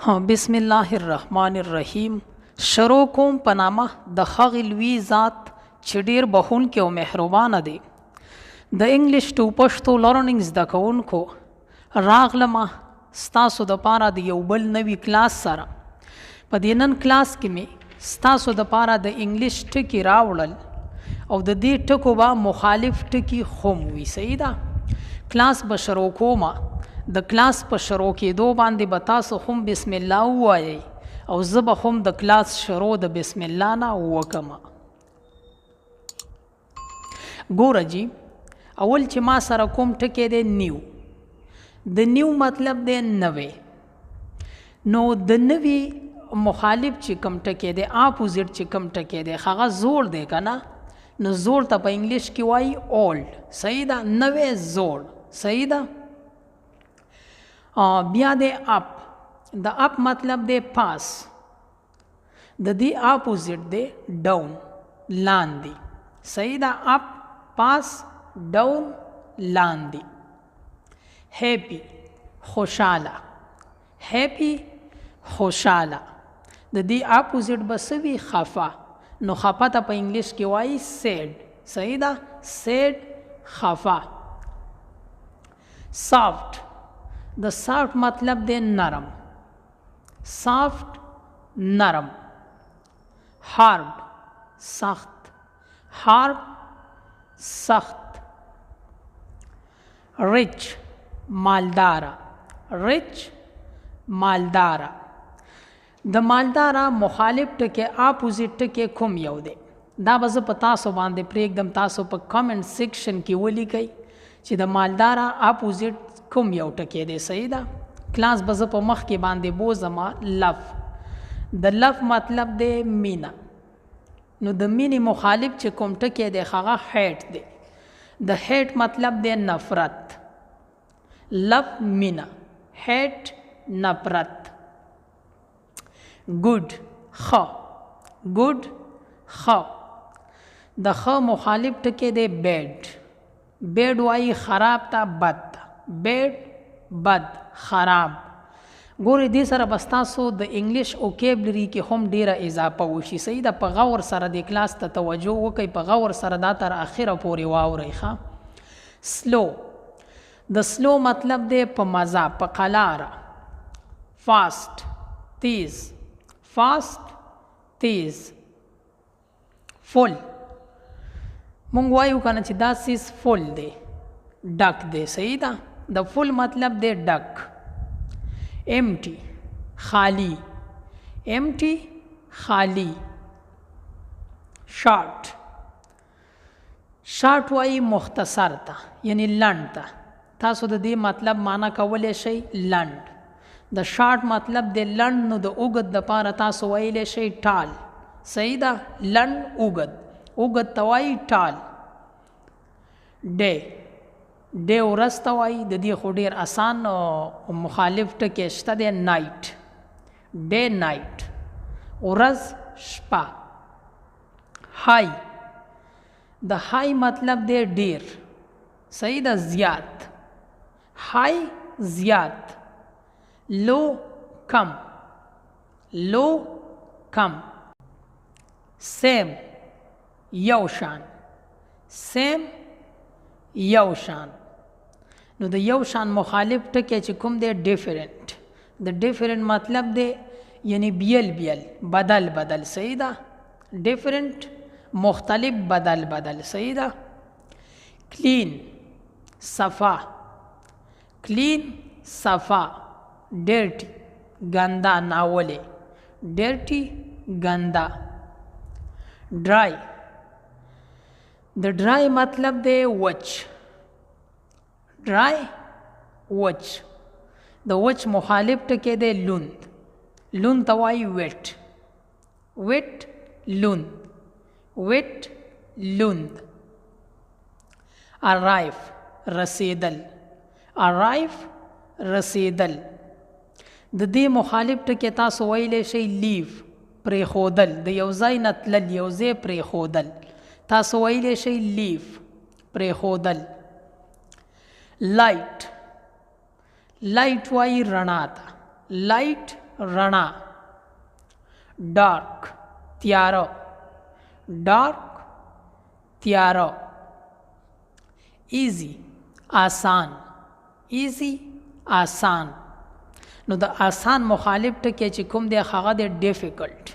بسم الله الرحمن الرحیم. شروع کوم په نامه د هغې لوی ذات چې ډیر بخښونکی او مهربانه دی. د English to Pashto Learning زده کوونکو، راغلمه ستاسو دپاره د یو بل نوي کلاس سره. په دې نن کلاس کې مې ستاسو دپاره د انګلیش ټکي راوړل او د دې ټکو به مخالف ټکي هم وي. صحیح ده؟ کلاس به شروع کومه. د کلاس په شروع کېدو باندې به تاسو هم بسم الله ووایئ او زه به هم د کلاس شروع د بسم الله نه وکم. ګوره جی، اول چې ما سره کوم ټکی دی، new. د new مطلب دی نوی. نو د نوی مخالف چې کوم ټکی دی، opposite چې کوم ټکی دی، هغه زوړ دی که نه؟ نو زوړ ته په انګلیش کې وایي old. صحیح ده؟ نوی، زوړ. صحیح ده؟ بیا دی up. د up مطلب دی پاس. د دې opposite دی down، لاندې. صحیح ده؟ Up پاس، down لاندې. Happy خوشاله، happy خوشاله. د دې opposite به څه وي؟ خفه. نو خفه ته په انګلیش کې وایي sad. صحیح ده؟ Sad خفه. Soft. د soft مطلب دی نرم، soft نرم. Hard سخت، hard سخت. Rich مالداره، rich مالداره. د مالداره مخالف ټکی، opposite ټکی کوم یو دی؟ دا به زه په تاسو باندې پرېږدم. تاسو په comment section کې ولیکئ چې د مالداره opposite کوم یو ټکی دی. صحیح ده؟ کلاس به زه په مخ کې باندې بوزم. Love. د love مطلب دی مینه. نو د مینې مخالف چې کوم ټکی دی، هغه hate دی. د hate مطلب دی نفرت. Love مینه، hate نفرت. Good ښه، good ښه. د ښه مخالف ټکی دی bad. Bad وایي خراب ته، بد ته. Bad بد، خراب. ګورئ، دې سره به ستاسو د انګلیش vocabulary کې هم ډیره اضافه وشي. صحیح ده؟ په غور سره دې کلاس ته توجه وکړئ، په غور سره دا تر اخره پورې واورئ. ښه، slow. د slow مطلب دی په مزه، په قلاره. Fast تیز، fast تیز. Full. مونږ وایو کنه چې دا څیز full دی، ډک دی. صحیح ده؟ د full مطلب دی ډک. Empty خالی، empty خالی. Short. Short وایي مختصر ته، یعنی لنډ ته. تاسو د دې مطلب معنا کولی شئ، لنډ. د شارټ مطلب دی لنډ. نو د اوږد دپاره تاسو ویلی شئ tall. صحیح ده؟ لنډ، اوږد. اوږد ته وایي tall. Day. Day ورځ ته وایي. د دې خو ډېر اسان مخالف ټکی شته دی، night. Day night، ورځ شپه. High. د high مطلب دی ډیر. صحیح ده؟ زیات. High زیات، low کم، low کم. Same یو شان، same یو شان. نو د یو شان مخالف ټکی چې کوم دی، different. د different مطلب دی یعنی بیل بیل، بدل بدل. صحیح ده؟ Different مختلف، بدل بدل. صحیح ده؟ Clean صفا، clean صفا. Dirty ګنده، ناولې. Dirty ګنده. Dry. د dry مطلب دی وچ، dry وچ. د وچ مخالف ټکی دی لوند. لوند ته وایي wet. Wet لوند، wet لوند. Arrive رسیدل، arrive رسیدل. د دې مخالف ټکی تاسو ویلی شئ leave، پرېښودل. د یو ځای نه تلل، یو ځای پرېښودل، تاسو ویلی شئ leave، پرېښودل. Light. Light وایي رڼا ته. Light رڼا. ډارک تیاره، ډارک تیاره. ایزی آسان، ایزی آسان. نو د آسان مخالف ټکی چې کوم دی هغه دی ډیفیکلټ،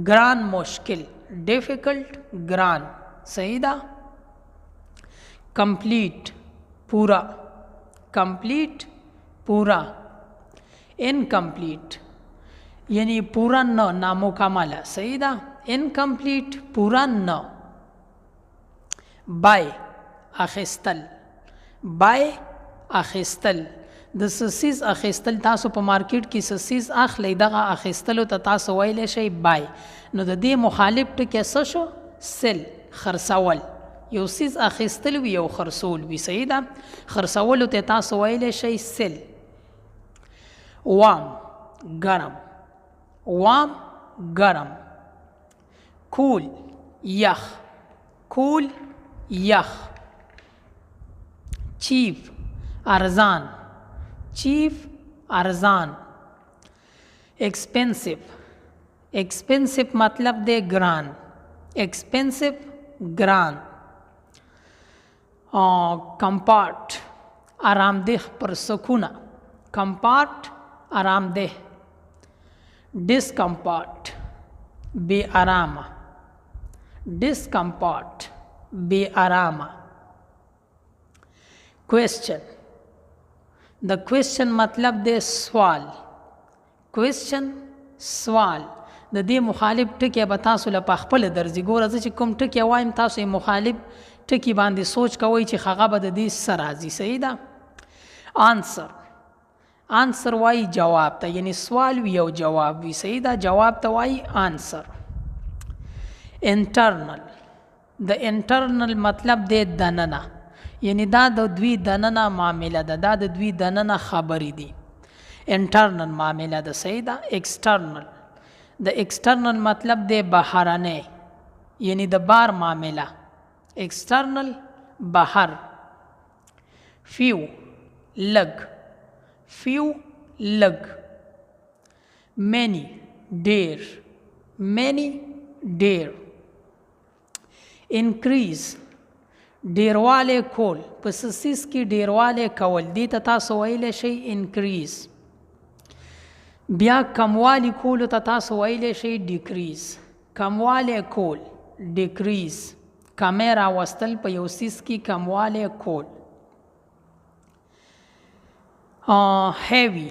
ګران مشکل، ډیفیکلټ ګران. صحیح ده. کمپلیټ پورا، کمپلیټ پورا. انکمپلیټ یعنی پورا نه، نامکمله. صحیح ده. انکمپلیټ پورا نه. بای اخیستل، بای اخیستل. د څه څیز اخیستل، تاسو په مارکیټ کې څه څیز اخلئ، دغه اخیستلو ته تاسو ویلی شئ بای. نو د دې مخالف ټکی څه شو؟ سل، خرڅول. یو څیز اخیستل وي یو خرڅول وي. صحیح ده. خرڅولو ته تاسو ویلی شئ سل. وام ګرم، وام ګرم. کول یخ، کول یخ. چیف ارزان، چیف ارزان. ایکسپنسیو، ایکسپنسیو مطلب دی ګران، ایکسپنسیو ګران. کمپارټ آرامده، پرسکونه. کمپارټ آرامده. ډسکمپارټ بې آرامه، ډسکمپارټ بې آرامه. کوېسچن، د کوېسچن مطلب دی سوال، کوېسچن سوال. د دې مخالف ټکی به تاسو له په خپله درځي. ګوره زه چې کوم ټکی وایم تاسو یې مخالف ټکي باندې سوچ کوئ چې هغه به د دې څه راځي. صحیح ده. آنسر، آنسر وایي جواب ته، یعنی سوال وي او جواب وي. صحیح ده. جواب ته وایي آنسر. انټرنل، د انټرنل مطلب دی دننه، یعنی دا د دوی دننه معامله ده، دا د دوی دننه خبرې دي، انټرنل معامله ده. صحیح ده. ایکسټرنل، د ایکسټرنل مطلب دی بهرنی، یعنی د بار معامله، ایکسټرنل بهر. فیو لږ، فیو لږ. مینی ډیر، مینی ډیر. انکریز ډیروالی کول، په څه څیز کې ډیروالی کول، دې ته تاسو ویلی شئ انکریز. بیا کموالی کولو ته تاسو ویلی شئ ډیکریز. کموالی کول ډیکریز، کمی راوستل په یو څیز کې کموالی کول. هیوي،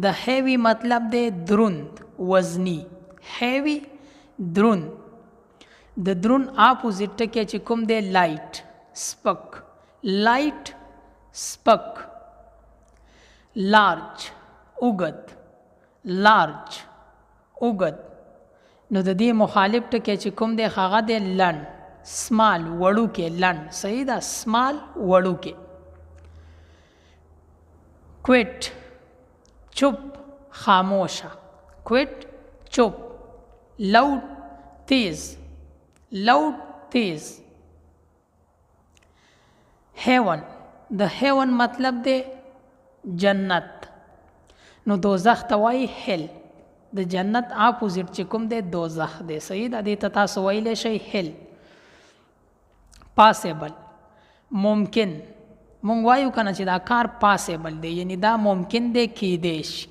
د هیوي مطلب دی دروند، وزني. هیوي دروند. د دروند اپوزیټ ټکی چې کوم دی لایټ، سپک، لایټ سپک. لارج اوږد، لارج اوږد. نو د دې مخالف ټکی چې کوم دی هغه دی لنډ، سمال وړوکی، لنډ. صحیح ده. سمال وړوکی. کویټ چوپ، خاموشه. کویټ چوپ. لاؤډ تیز، لاؤډ تیز. هیون، د هیون مطلب دی جنت، نو دوزخ ته وایي هل. د جنت اپوزیټ چې کوم دی دوزخ دی. صحیح ده. دې ته تاسو ویلی شئ هل. پاسیبل ممکن، مونږ وایو که نه چې دا کار پاسیبل دی، یعنی دا ممکن دی، کیدی شي.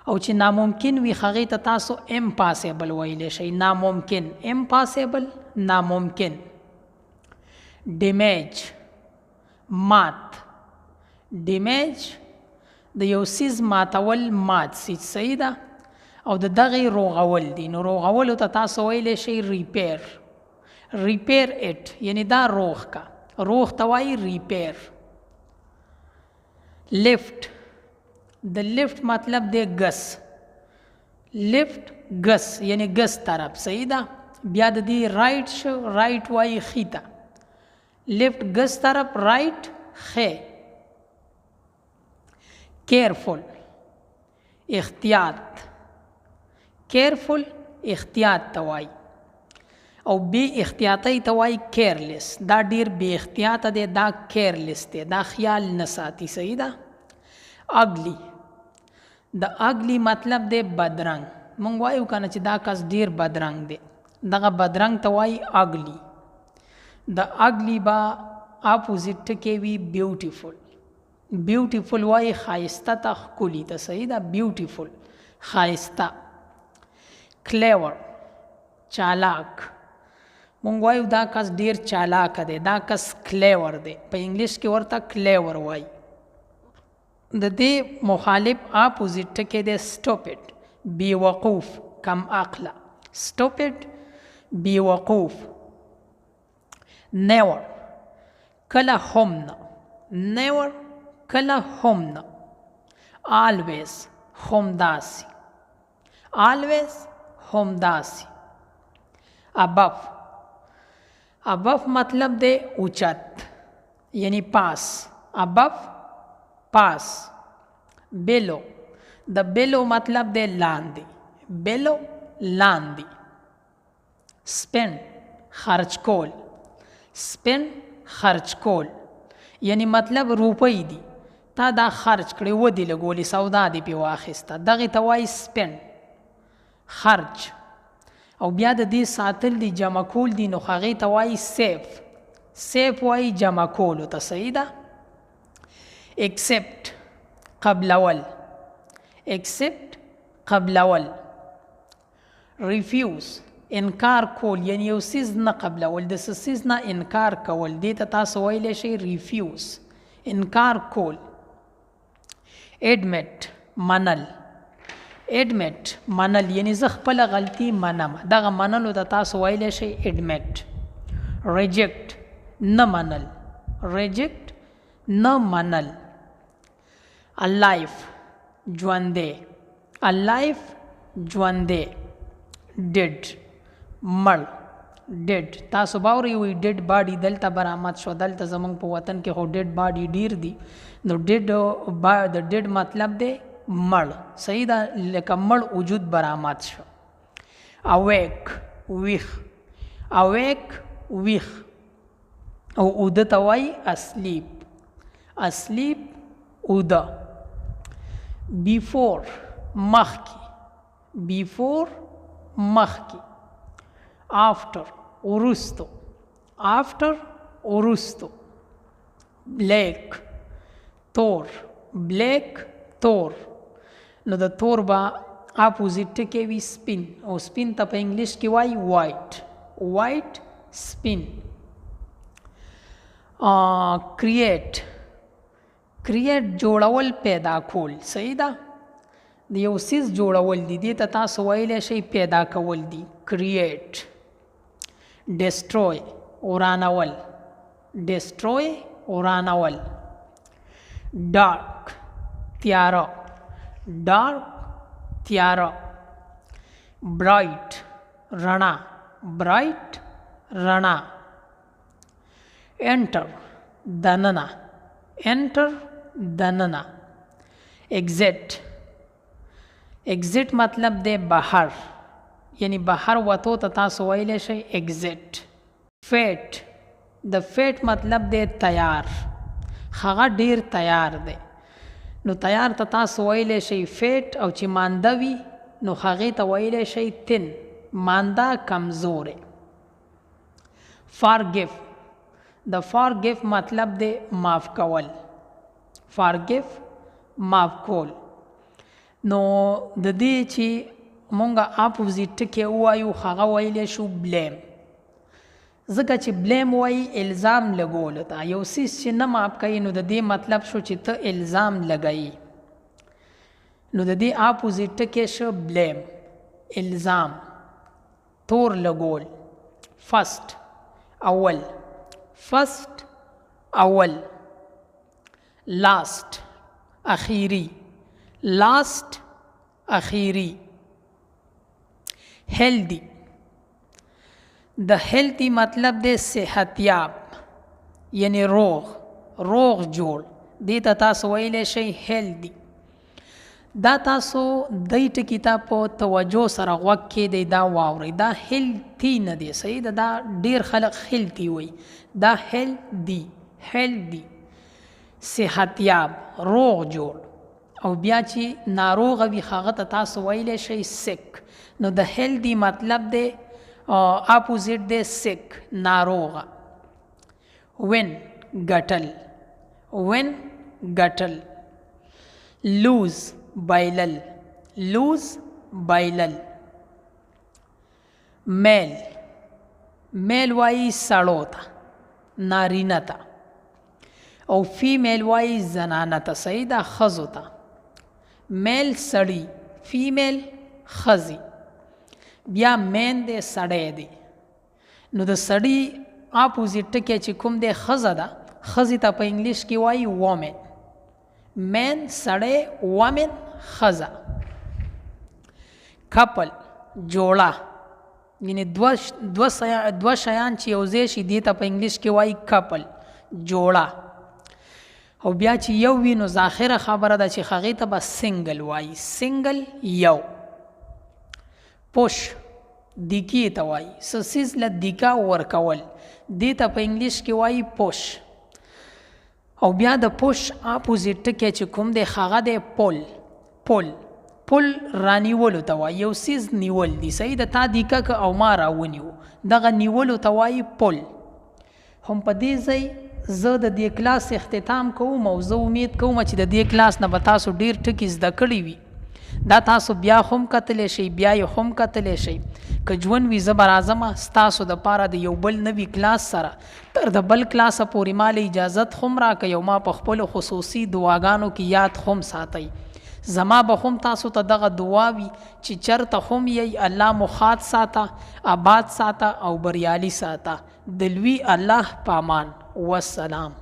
او چې ناممکن وي هغې ته تاسو امپاسیبل ویلی شئ. ناممکن، امپاسیبل، ناممکن. ډیمیج مات، ډیمیج د یو څیز ماتول، مات څیز. صحیح ده. او د دغې روغول دي، نو روغولو ته تاسو ویلی شئ ریپیر، ریپیر اټ، یعنی دا روغ کا، روغ ته وایي ریپیر. لیفټ، د لیفټ مطلب دی ګس، لیفټ ګس یعنی ګس طرف. صحیح ده. بیا د دې رایټ شو، رایټ وایي ښي ته، لیفټ ګس طرف، رایټ ښی. کیرفل احتیاط، کیرفل احتیاط ته وایي، او بې احتیاطۍ ته وایي کیرلیس. دا ډیر بې احتیاطه دی، دا کیرلیس دی، دا خیال نه ساتي. صحیح ده. اګلی، د اګلی مطلب دی بدرنګ. مونږ وایو کنه چې دا کس ډیر بدرنګ دی، دغه بدرنګ ته وایي اګلی. د اګلی با اپوزیټ ټکی وي بیوټیفول. بیوټیفول وایي ښایسته ته، ښکلي ته. صحیح ده، بیوټیفول ښایسته. کلیور چالاک. مونږ وایو دا کس ډیر چالاک دی، دا کس کلیور دی، په انګلیش کې ورته کلیور وایي. د دې مخالف اپوزیټ ټکی دی سټوپډ، بیوقوف، کم عقله. سټوپډ بیوقوف. نیور کله هم نه، نیور کله هم نه. آلویز همداسې، آلویز همداسې. ابف، ابف مطلب دی اوچت یعنی پاس. ابف پاس. بیلو، د بیلو مطلب دی لاندې، بیلو لاندې. سپین خرج کول، سپین خرج کول یعنی مطلب روپۍ دي، تا دا خرج کړې، ودې لګولې، سودا دې پې واخیسته، دغې ته وایي سپین خرج. او بیا د دې ساتل دي، جمع کول دي، نو هغې ته وایي سیف. سیف وایي جمع کولو ته. صحیح ده. اکسپټ قبلول، اکسپټ قبلول. ریفیوز انکار کول، یعنی یو څیز نه قبلول، د څه څیز نه انکار کول، دې ته تاسو ویلی شئ ریفیوز، انکار کول. اډمیټ منل، اډمیټ منل یعنی زه خپله غلطي منم، دغه منلو ته تاسو ویلی شئ اډمیټ. ریجیکټ نه منل، ریجیکټ نه منل. الایف ژوندی، الایف ژوندی. ډیډ مړ، ډیډ تاسو به اورئ وایي ډیډ باډي دلته برآمد شو. دلته زمونږ په وطن کې خو ډیډ باډي ډیر دي، نو ډیډ با د ډیډ مطلب دی مړ. صحیح ده، لکه مړ وجود برآمد شو. اویک ویښ، اویک ویښ او اوده ته وایي اسلیپ، اسلیپ اوده. بیفور مخکې، بیفور مخکې. آفټر وروستو، آفټر وروستو. بلیک تور، بلیک تور. نو د تور به اپوزیټ ټکی وي سپین، او سپین ته په انګلیش کې وایي وایټ، وایټ سپین. کریټ، کریټ جوړول، پیدا کول. صحیح ده، د یو څیز جوړول دي، دې ته تاسو ویلی شئ پیدا کول دي، کریټ. ډیسټروی ورانول، ډیسټروی ورانول. ډارک تیاره، ډارک تیاره. برایټ رڼا، برایټ رڼا. انټر دننه، انټر دننه. اگزیټ، اگزیټ مطلب دی بهر، یعنی بهر وتو ته تاسو ویلی شئ اگزیټ. فیټ، د فیټ مطلب دی تیار، هغه ډیر تیار دی، نو تیار ته تاسو ویلی شئ فیټ. او چې مانده وي نو هغې ته ویلی شئ تن، مانده کمزوری. فارګیف، د فارګیف مطلب دی معاف کول، فارګیف معاف کول. نو د دې چې مونږ اپوزیټ ټکی ووایو هغه ویلی شو بلیم، ځکه چې بلیم وایي الزام لګولو ته، یو څیز چې نه معاف کوي نو د دې مطلب شو چې ته الزام لګوي، نو د دې اپوزیټ ټکی شو بلیم، الزام، تور لګول. فسټ اول، فسټ اول. لاست اخیری، لاست اخیری. هیلدی، د هیلدی مطلب دی صحتیاب، یعنی روغ، روغ جوړ، دې ته تاسو ویلی شئ هیلدی. دا تاسو دې ټکي ته په توجه سره غوږ کېږدئ، دا واورئ، دا هیلتي نه دی. صحیح ده، دا ډېر خلک هیلتي وایي، دا هیلدي، هیلدي صحتیاب، روغ جوړ. او بیا چې ناروغ وي هغه ته تاسو ویلی شئ سک. نو د هیلدي مطلب دی اپوزیټ دی سک، ناروغه. وین ګټل، وین ګټل. لوز بایلل، لوز بایلل. میل، میل وایي سړو ته، نارینه ته، او فیمیل وایي زنانه ته، صحیح ده، ښځو ته. میل سړي، فیمیل ښځې. بیا مین دی سړی دی، نو د سړي اپوزیټ ټکی چې کوم دی ښځه ده، ښځې ته په انګلیش کې وایي وومن. مین سړی، وومن ښځه. کپل جوړه، یعنی دوه شیان چې یو ځای شي دې ته په انګلیش کې وایي کپل، جوړه. او بیا چې یو وي نو ظاهره خبره ده چې هغې ته به سنګل وایي، سنګل یو. پوش دیکې ته وایي، څه څیز له دیکا ورکول، دې ته په انګلیش کې وایي پوش. او بیا د پوش اپوزیټ ټکی چې کوم دی هغه دی پل. پل، پل رانیولو ته وایي، یو څیز نیول دي، صحیح ده، تا دیکه که او ما راونیو، دغه نیولو ته وایي پل. هم په دې ځای زه د دې کلاس اختتام کوم، او زه امید کوم چې د دې کلاس نه به تاسو ډیر ټکي زده کړي وي. دا تاسو بیا هم کتلی شئ، بیا یې هم کتلی شئ. که ژوند وي زه به راځم ستاسو دپاره د یو بل نوي کلاس سره. تر د بل کلاسه پورې ما له اجازت هم راکئ، او ما په خپلو خصوصي دعاګانو کې یاد هم ساتئ. زما به هم تاسو ته دغه دعا وي چې چرته هم یئ الله مو ښاد ساته، آباد ساته او بریالي ساته. د لوی الله په امان. والسلام.